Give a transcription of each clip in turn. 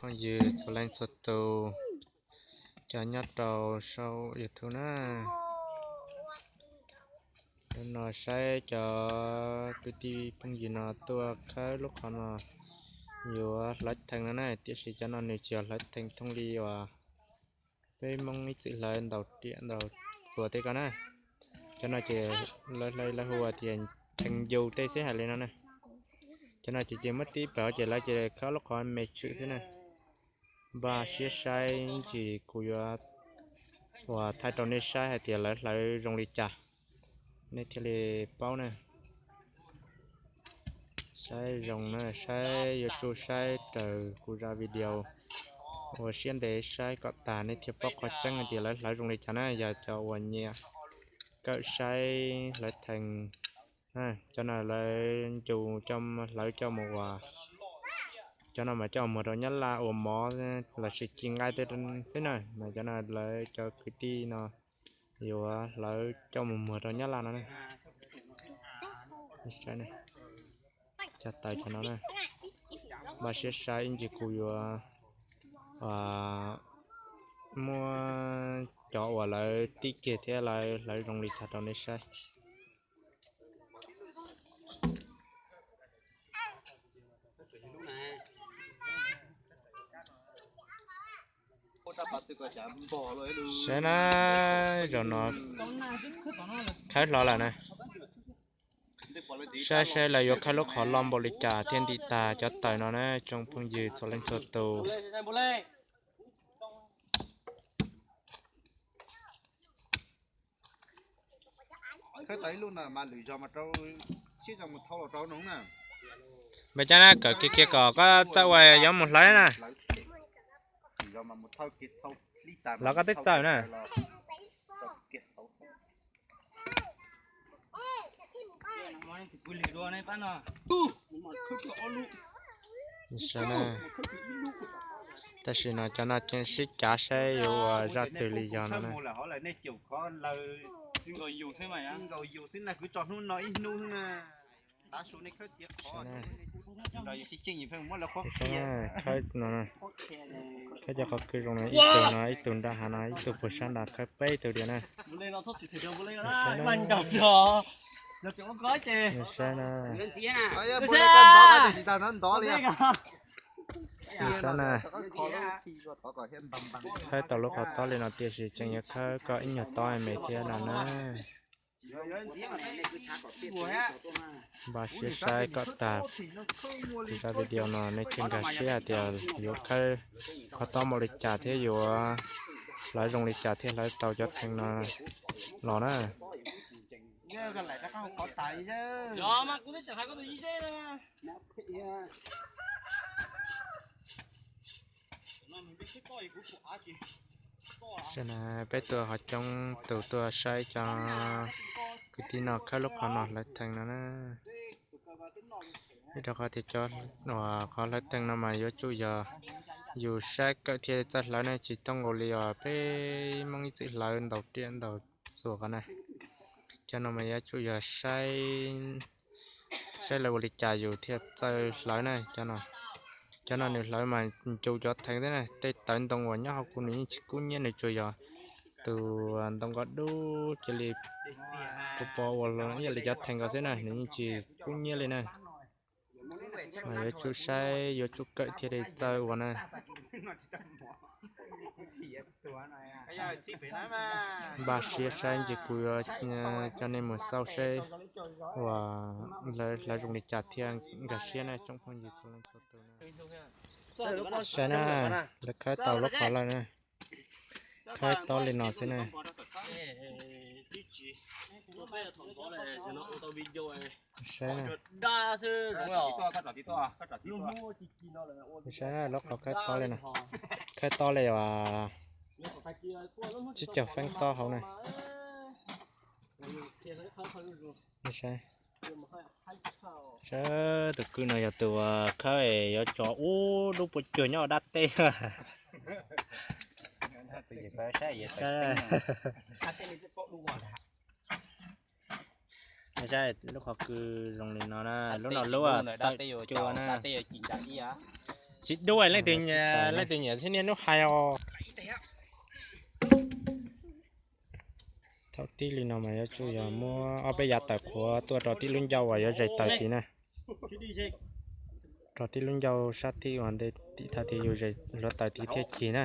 Phooj ywg txhua leej txhua tus, cov nyob rau saum YouTube na, hnub no saib cov kwv tij phooj ywg no tuaj khawb lub qhov no yuav hlawv theej no na, tiam sis cov no nws tsis yog hlawv theej thooj li uas peb Hmoob ib txwm hlawv ntaus riam ntaus txuas tej ko na. Cov no ces lawv hu tias theej ncu tej xwb hais li no na. Cov no ces muab tib plaws ces lawv ces khawb lub qhov me tshwm xwb na. Npaj siab saib ib ntsis kuv yuav uas thaij rau nej saib hais tias lawv hlawv zoo li cas, nej thiaj li paub na. Saib zoo na, saib yuav tsum saib raws kuv zaj video ua siab ntev saib kom tag nej thiaj paub qhov tseeb hais tias lawv hlawv zoo li cas na. Yog cov uas nyiam kawm saib hlawv theej, cov no lawv ncu coj hlawv coj mus ua, cov no mas coj muag rau Nyab Laj ua mov los sis ci nqaij tej xwb na, mas cov no lawv cov kwv tij no yuav hlawv coj mus muag rau Nyab Laj no na. Cov taws cov no na, npaj siab saib ib ntsis kuv yuav muab cov uas lawv tib kiag thiab lawv hlawv zoo li cas rau nej saib. Saib na, zaum no khawb hlo lawm na. Saib saib lawv yuav khawb lub qhov loj npaum li cas thiaj ntim tag cov taws no na tsoom phooj ywg txhua leej txhua tus. Npaj cov na, kawm kiag kiag kom koj txawj ua yuav mus hlawv na. Los koj twb txawj na. Saib na, tam sim no cov no ces sib cav saib yuav ua zaj twg li yog no na. Khawb no, khawb cov qhov kwv zoo no, ib tug no, ib tug nram hav no, ib tug puag sab nrad, khawb peb tug diam na. Saib na. Saib na. Khawb tau lub qhov tob li no tiam sis tseem yuav khawb kom ib nyuag tob me thiab no na. Npaj siab saib kom tag kuv zaj video no nej thiaj nkag siab hais tias yuav khawb qhov tob npaum li cas thiab yuav hlawv zoo li cas thiaj hlawv tau cov theej no los na. Saib na, peb tuaj ho coob tus tuaj saib cov kwv tij no khawb lub qhov no hlawv theej no na. Vim rau qhov tias cov qhov hlawv theej no mas yuav tsum yog yus saib kawm thiaj txawj hlawv na, tsis thooj nkaus li os peb Hmoob ib txwm hlawv ntaus riam ntaus txuas qhov na. Cov no mas yuav tsum yog saib, saib lawv ua li cas yus thiaj txawj hlawv na. Cov no, cov no nws hlawv mas ncu cov theej xwb na, tej tawv ntoo uas nyob hauv kuv nws yeej tsis kub nyiab, nws tsuas yog tus ntoo nkoj dub cia li pos pos ua ib yam li cov theej ko xwb na, nws yeej tsis kub nyiab li na. Mas yuav tsum saib yuav tsum kawm thiaj li txawj ua na. Npaj siab saib ntsis kuv yuav coj nej mus xauj seb uas lawv hlawv zoo li cas thiaj nkag siab na tsoom phooj ywg txhua leej txhua tus na. Saib na, lawv khawb tau lub qhov lawm na. Khawb tob li no xwb na. Saib na. Saib na, lub qhov khawb tob li no. Khawb tob li uas tsib caug feeb tob hauv na. Saib, saib tus kwv no yog tus uas khawb es yuav tso ub lub puas cuag nyob dab teb. Saib lub qhov kwv zoo li no na, lub no lub tawm cua na. Tsis dua leej twg nyiam thiab niaj hnub hais os. Thaum tib li no mas yuav tsum yog muab ob peb yav tawm qhuav tuaj rau tib lub ncauj uas yuav zes taws tid na. Rau tib lub ncauj sab tib uas nte tim thaj tid yus zes hluav taws tid thiaj cig na.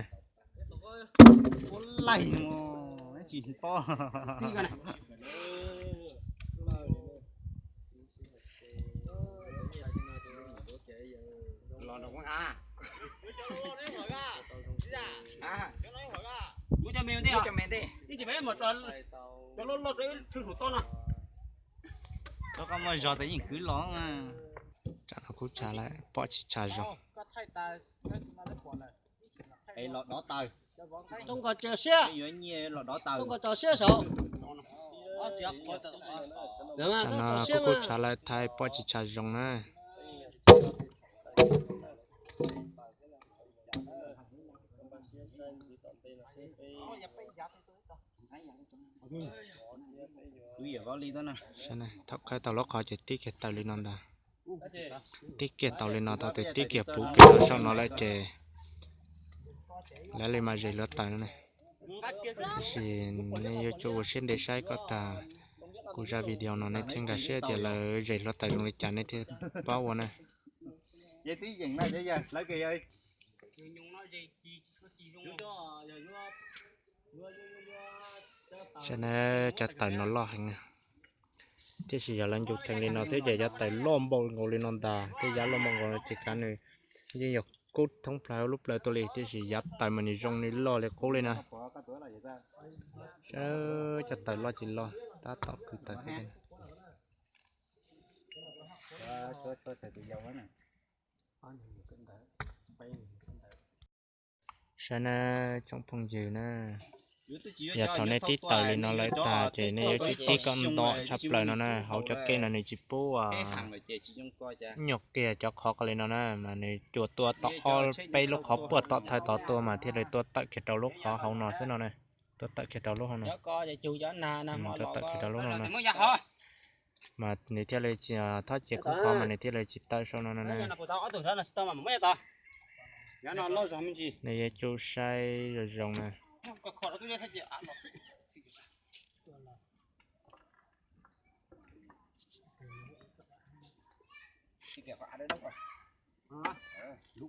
Tsam no kuj tshav lawm, pom tsis tshav zoo. Tsam no kuj kuj tshav lawm, thaij pom tsis tshav zoo na. Thaum khawb tau lub qhov ces tib kiag taws li no ntag. Tib kiag tau li no tau tes tib kiag puv kiag rau saum no lawm ces lawv li mas zes hluav taws no ne. Tab sis nej yuav tsum ua siab ntev saib kom tag kuv zaj video no nej thiaj nkag siab tias lawv zes hluav taws zoo li cas nej thiaj paub ua na. Saib na, cov taws no loj heev na. Tiam sis yog lawv ncu theev li no thiab ces yav taws loj npaum nkaus li no ntag thiab yav loj npaum nkaus no ces kav nws yeej yog kub thoob plaws lub plawv tuaj li, tiam sis yav taws mas nws zoo nws loj li qub li na. Saib cov taws loj tsis loj tab tom kwv taws. Saib na tsoom phooj ywg na, yog thaum nej tib taws li no lawm tag ces nej yuav tsum tib kom nto tshaj plaws no na, hauv cov kej no nws tsis pub nyuag kiag cov qhov ko li no na, mas nws cuam tua tau ob peb lub qhov puag tom thawj tod tuaj mas thiaj li tuaj tawm kiag rau lub qhov hauv no xwb no na. Tuaj tawm kiag rau lub hauv no, tuaj tawm kiag rau lub no na. Mas nws thiaj li tsis, thov ces qhov mas nws thiaj li tsis tawm saum no no na. Nej yuav tsum saib zoo zoo na.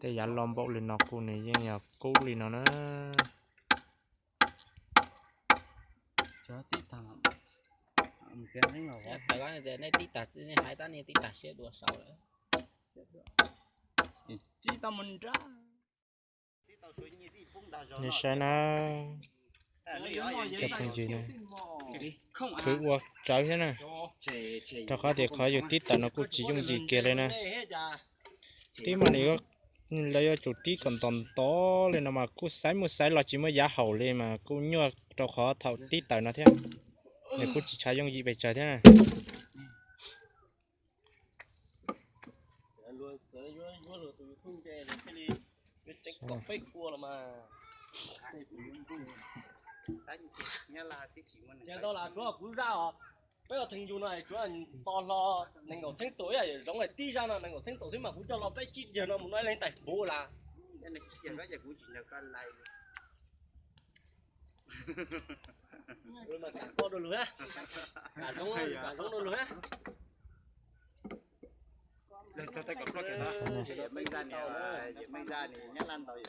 Tej yav loj npaum li no kuj nws yeej yog kub li no na. Nej tib tag, nej hais tab nej tib tag siab dua saud lawm. Nej saib na, cov phooj ywg na, khwv ua tsawv thiab na, rau qhov tias qhov yus tib taws no kuj tsis yooj yim kiag li na. Tib mas nws, lawv yuav tsum tib kom ntos ntos li no mas kuj xaiv muaj xaiv los tsis muaj yav haum li mas kuj nyuaj rau qhov thaum tib taws no thiab. Nws kuj tsis tshav yooj yim pes tsawg thiab na. Peb os theej yus no tsuav to hlo nees nkaum txheeb tus ib yam zoov hais tib zaj no nees nkaum txheeb tus xwb mas kuv coj los peb tsib yawg no mus no leej tais puv las. Kam koj dua lug, kam zoov dua lug.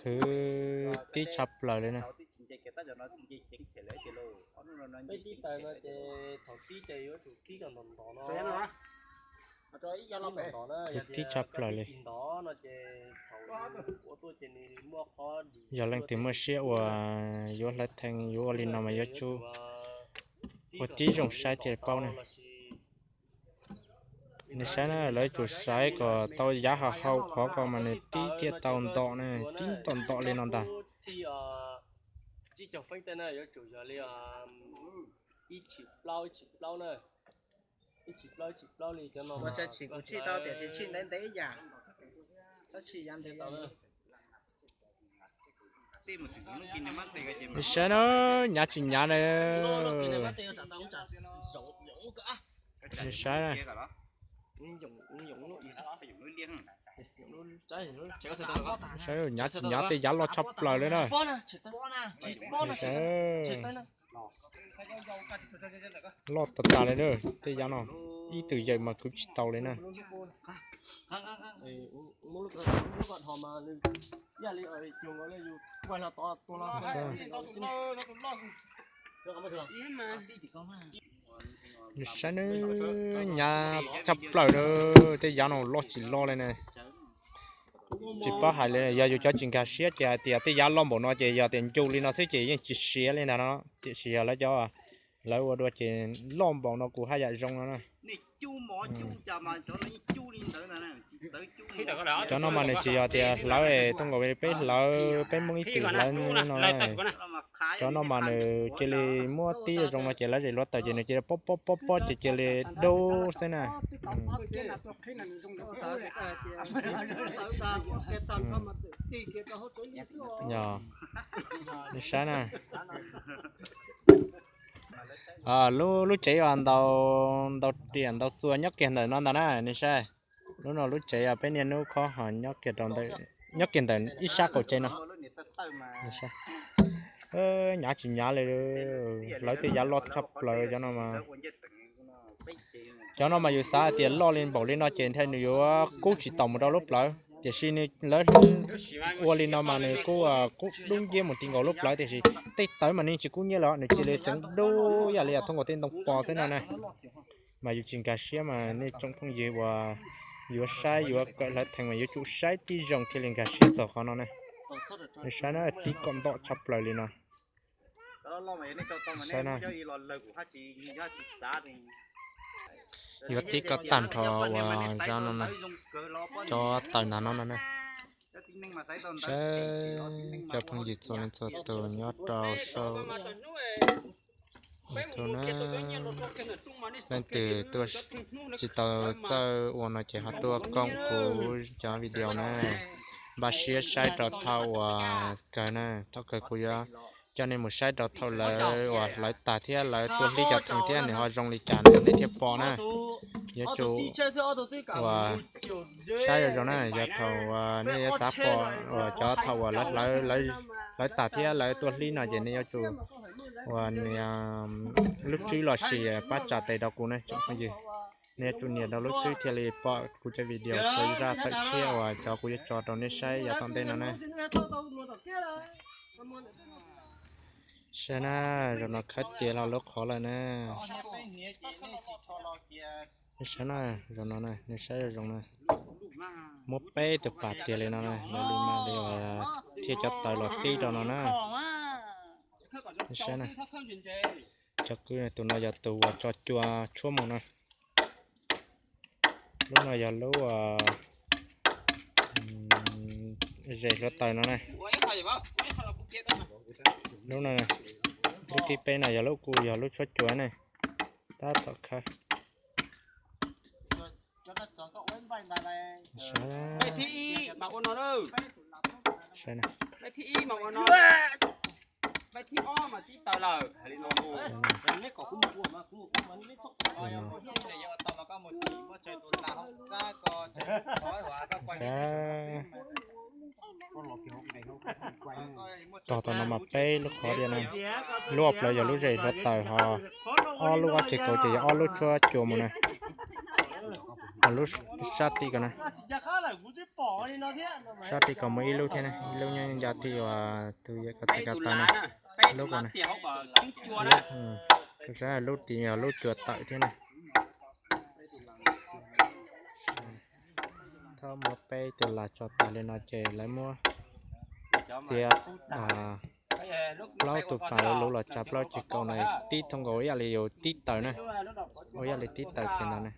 Khwv tib tshaj plaws li na. Peb tib taws no ces thaum tib ces yuav tsum tib kom ntos ntos no. Khwv tib tshaj plaws li. Yog leej twg muaj siab ua, yuav hlawv theej yuav ua li no mas yuav tsum ua tib zoo saib thiaj paub na. Nws saib na, lawv tsum saib kom tau yav haum haum qhov ko mas nws tib thiaj tau ntom na, tib ntom ntom li no ntag. Ib tshim plaub, ib tshim plaub na, ib tshim plaub, ib tshim plaub li cov no. Ua cas tshim kuv tshim tau tiam sis tshim ntev ntev ib yam, tab sis yav ntev tau na. Saib na, nyav tsis nyav na. Saib na. Saib, nyav nyav tej yav loj tshaj plaws li na. Loj tas tas li na, tej yav no ib tug yawm mas kwv tsis tau li na. Nws saib nws nyav tshaj plaws na, tej yav no loj tsis loj li na. Tsis paub hais li, yog yus cov tsis nkag siab ces hais tias tej yav loj npaum no ces yog tias ncu li no xwb ces yeej tsis siav li ntag no, tiam sis yog lawv cov, lawv ua dua ces loj npaum no kuv haj yam zoo no na. Cov no mas nws tsis yog tias hlawv es tuaj nkaus li peb hlawv, peb Hmoob ib txwm hlawv no. Cov no mas nws cia li muab tib zoo no ces lawv zem hluav taws ces nws cia li pob pob pob pob ces cia li dub xwb na. Yog, nej saib na. Lub, lub tsev uas ntau, ntau riam ntau txuas nyob kiag ntawm no ntag na, nej saib. Lub no lub tsev uas peb niaj hnub khob ho nyob kiag rau ntawm, nyob kiag ntawm ib sab qaum tsev no. Nyav tsis nyav li, hlawv tej yav loj tshaj plaws cov no mas. Cov no mas yus xav hais tias loj li npaum li no ces ntshai nws yuav kub tsis taus mus rau lub plawv, tiam sis nws, lawv ua li no mas nws kuj, kuj dub nciab mus ti nkaus lub plawv, tiam sis tej tawv mas nws tsis kub nciab li, nws cia li tseem dub ib yam li thooj nkaus tej ntoo pos xwb no na. Mas yus tsis nkag siab mas nej tsoom phooj ywg uas yuav saib yuav kawm hlawv theem mas yuav tsum saib tib zoo thiaj li nkag siab txog qhov no na. Nej saib na, tib kom ntom tshaj plaws li no. Saib na. Yuav tib kom tag nrho uas zaj no na, cov taws ntag no no na. Saib cov phooj ywg txhua leej txhua tus nyob rau saum YouTube na, leej twg tuaj tsis tau txawj ua no ces ho tuaj koom kuv cov video na. Npaj siab saib rau thaum uas kawg na, thaum kawg kuv yuav coj nej mus saib rau thaum lawv uas hlawv tag thiab lawv tuaj hlib cov theem thiab nws ho zoo li cas na nej thiaj pom na. Yuav tsum uas saib zoo zoo na, yog thaum uas nej yuav xav pom uas cov thaum uas lawv hlawv tag thiab lawv tuaj hlib no ces nej yuav tsum uas nias lub tswb los sis pab tsa tes rau kuv na tsoom phooj ywg. Nej yuav tsum nias rau lub tswb thiaj li pom kuv cov video txhua zaj tawm tshiab uas cov kuv yuav tso rau nej saib yav tom ntej no na. Saib na, zaum no khawb tiav hlo lub qhov lawm na. Saib na, zaum no na, nej saib zoo zoo na. Muab peb tus pas tiag li no na, lawv li mas li uas thiaj cov taws los tib rau no na. Saib na, cov kwv tus no yog tus uas tso cua tshuab mus na. Lub no yog lub zes hluav taws no na. Lub no, lub thib peb no yog lub kuj yog lub tshuab cua ne. Tab tom khawb. Tog tau no mas peb lub qhov tiag na. Lub ob plawv yog lub zes hluav taws ho ob lub ob tse kaus ces yog ob lub tshuab cua mus na. Ho lub sab tim ko na, sab tim ko muaj ib lub thiab ne, ib lub nyob nco tim uas tus yawm ko txhais ko taw na. Lub ko na, lub, lub tim yog lub cua tawm thiab na. Thaum muab peb tus las tso tas li no ces lawv muab txiav plaub tus pas luv luv los tsa plaub tse kaus no tib thooj nkaus ib yam li yus tib taws na, ua ib yam li tib taws kiag ntawd na.